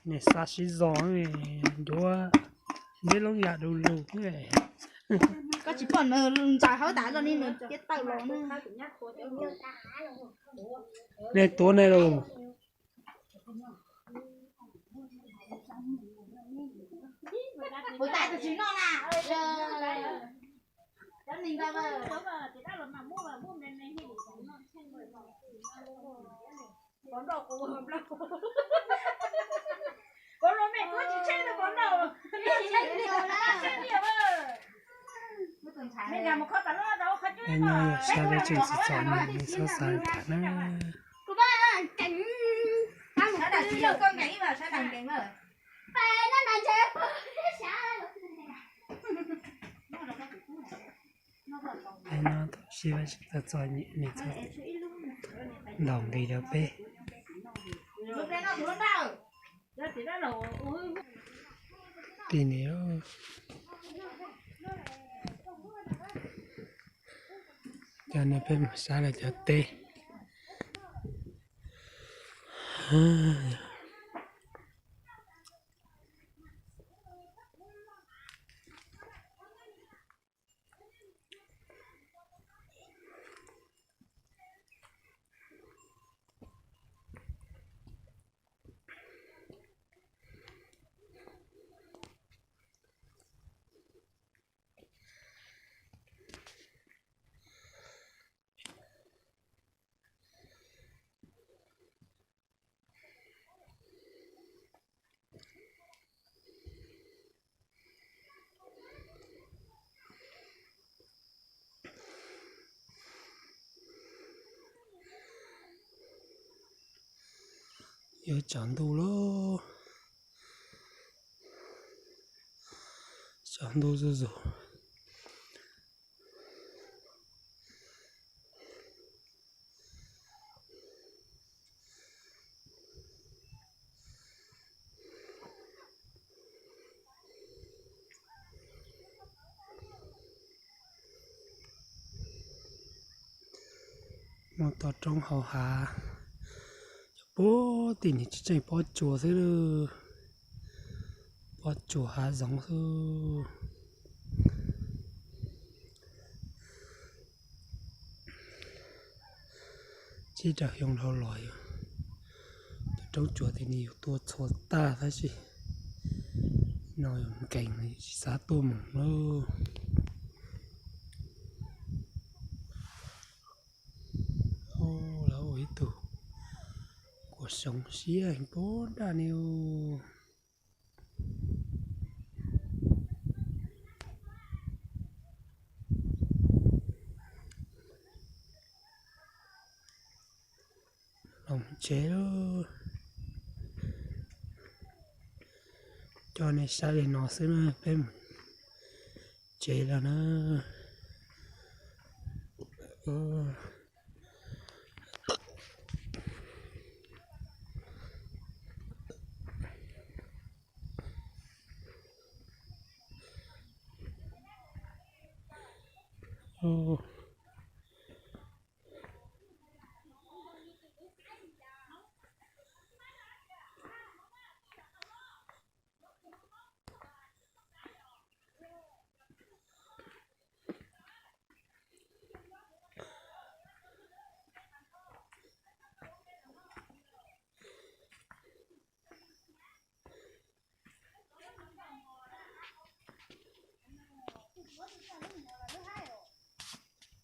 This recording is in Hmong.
Nws xa sib zog, ncuav neb lub yam du lug. Koj tsis pom nws ntxais hauv tas los ni nws thiaj tawm los na. Nej tuav nej los. Nyob yog sab laj tseem txom txom nyem, nws txhob xav li cas na. Peb nyob tom sab laj tseem txom txom nyem, nws txhob ntaus nqi rau peb. Tim no, cov no peb mus saib lawv cov teb. Yuav tsaus ntuj lawm, tsaus ntuj zuj zus. Muaj toj roob hauv hav, cov puag tim no tseem pob tsuas xwb, pob tsuas hav zoov xwb. Tsib rau xyoo dhau los, cov roob tsuas tim no yus tua txhua tag tab sis no yus nkees tsis xav tuaj mus lawm. Lawv ua ib tug kua xyoob siab heev puag nram no. Los tsev lawm. Coj nej saib li no xwb na, peb mus tsev lawm na.